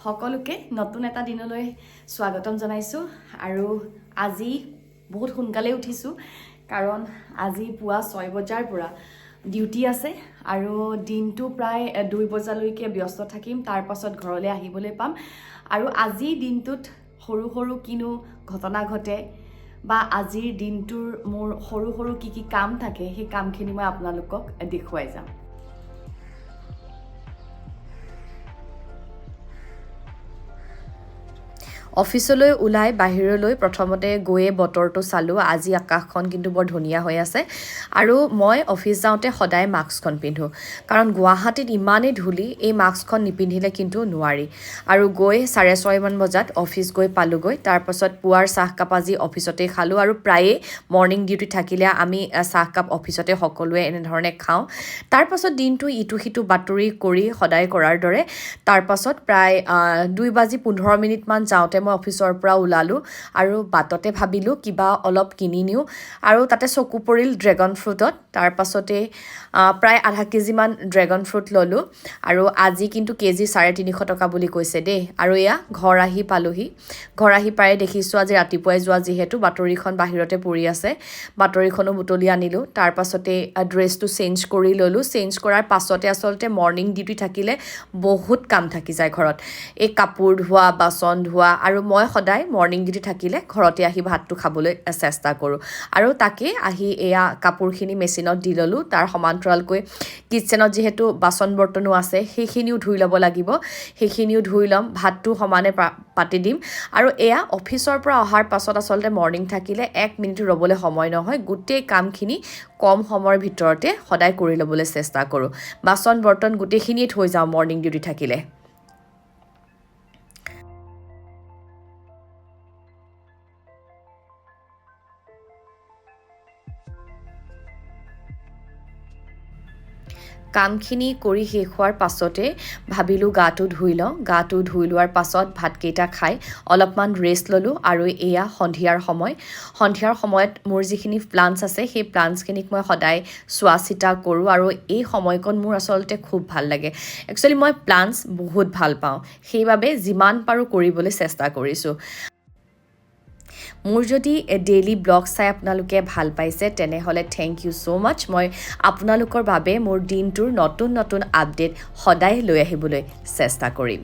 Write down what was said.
সকলোকে নতুন এটা দিনলৈ স্বাগতম জনাইছোঁ। আৰু আজি বহুত সোনকালে উঠিছোঁ, কাৰণ আজি পুৱা 6 বজাৰ পৰা ডিউটি আছে আৰু দিনটো প্ৰায় 2 বজালৈকে ব্যস্ত থাকিম। তাৰ পাছত ঘৰলৈ আহিবলৈ পাম। আৰু আজিৰ দিনটোত সৰু সৰু কিনো ঘটনা ঘটে বা আজিৰ দিনটোৰ মোৰ সৰু সৰু কি কি কাম থাকে, সেই কামখিনি মই আপোনালোকক দেখুৱাই যাম। অফিচলৈ ওলাই বাহিৰলৈ প্ৰথমতে গৈয়ে বতৰটো চালোঁ। আজি আকাশখন কিন্তু বৰ ধুনীয়া হৈ আছে। আৰু মই অফিচ যাওঁতে সদায় মাস্কখন পিন্ধোঁ, কাৰণ গুৱাহাটীত ইমানেই ধূলি, এই মাস্কখন নিপিন্ধিলে কিন্তু নোৱাৰি। আৰু গৈ 6:30মান বজাত অফিচ গৈ পালোগৈ। তাৰপাছত পুৱাৰ চাহকাপ আজি অফিচতেই খালোঁ। আৰু প্ৰায়ে মৰ্ণিং ডিউটি থাকিলে আমি চাহকাপ অফিচতে সকলোৱে এনেধৰণে খাওঁ। তাৰপাছত দিনটো ইটো সিটো বাতৰি কৰি সদায় কৰাৰ দৰে তাৰপাছত প্ৰায় 2:15 যাওঁতে মই অফিচৰ পৰা ওলালোঁ। আৰু বাটতে ভাবিলোঁ কিবা অলপ কিনি নিওঁ, আৰু তাতে চকু পৰিল ড্ৰেগন ফ্ৰুটত। তাৰপাছতে প্ৰায় আধা কেজিমান ড্ৰেগন ফ্ৰুট ল'লোঁ। আৰু আজি কিন্তু কেজি 350 টকা বুলি কৈছে দেই। আৰু এয়া ঘৰ আহি পালোহি। ঘৰ আহি পাই দেখিছোঁ আজি ৰাতিপুৱাই যোৱা যিহেতু বাতৰিখন বাহিৰতে পৰি আছে, বাতৰিখনো বুটলি আনিলোঁ। তাৰপাছতে ড্ৰেছটো চেঞ্জ কৰি ল'লোঁ। চেঞ্জ কৰাৰ পাছতে আচলতে মৰ্ণিং ডিউটি থাকিলে বহুত কাম থাকি যায় ঘৰত, এই কাপোৰ ধোৱা, বাচন ধোৱা। আৰু মই সদায় মৰ্ণিং ডিউটি থাকিলে ঘৰতে আহি ভাতটো খাবলৈ চেষ্টা কৰোঁ। আৰু তাকে আহি এয়া কাপোৰখিনি মেচিনত দি ল'লোঁ। তাৰ সমান্তৰালকৈ কিটচেনত যিহেতু বাচন বৰ্তনো আছে, সেইখিনিও ধুই ল'ব লাগিব, সেইখিনিও ধুই ল'ম। ভাতটো সমানে পাতি দিম। আৰু এয়া অফিচৰ পৰা অহাৰ পাছত আচলতে মৰ্ণিং থাকিলে 1 মিনিটো ৰ'বলৈ সময় নহয়, গোটেই কামখিনি কম সময়ৰ ভিতৰতে সদায় কৰি ল'বলৈ চেষ্টা কৰোঁ। বাচন বৰ্তন গোটেইখিনিয়ে থৈ যাওঁ মৰ্ণিং ডিউটি থাকিলে। কামখিনি কৰি শেষ হোৱাৰ পাছতে ভাবিলোঁ গাটো ধুই লওঁ। গাটো ধুই লোৱাৰ পাছত ভাতকেইটা খাই অলপমান ৰেষ্ট ল'লোঁ। আৰু এয়া সন্ধিয়াৰ সময়। সন্ধিয়াৰ সময়ত মোৰ যিখিনি প্লাণ্টছ আছে, সেই প্লাণ্টছখিনিক মই সদায় চোৱা চিতা কৰোঁ। আৰু এই সময়কণ মোৰ আচলতে খুব ভাল লাগে। একচুৱেলি মই প্লাণ্টছ বহুত ভাল পাওঁ, সেইবাবে যিমান পাৰোঁ কৰিবলৈ চেষ্টা কৰিছোঁ। মোৰ যদি ডেইলি ব্লগ চাই আপোনালোকে ভাল পাইছে, তেনেহ'লে thank you so মাছ। মই আপোনালোকৰ বাবে মোৰ দিনটোৰ নতুন নতুন আপডেট সদায় লৈ আহিবলৈ চেষ্টা কৰিম।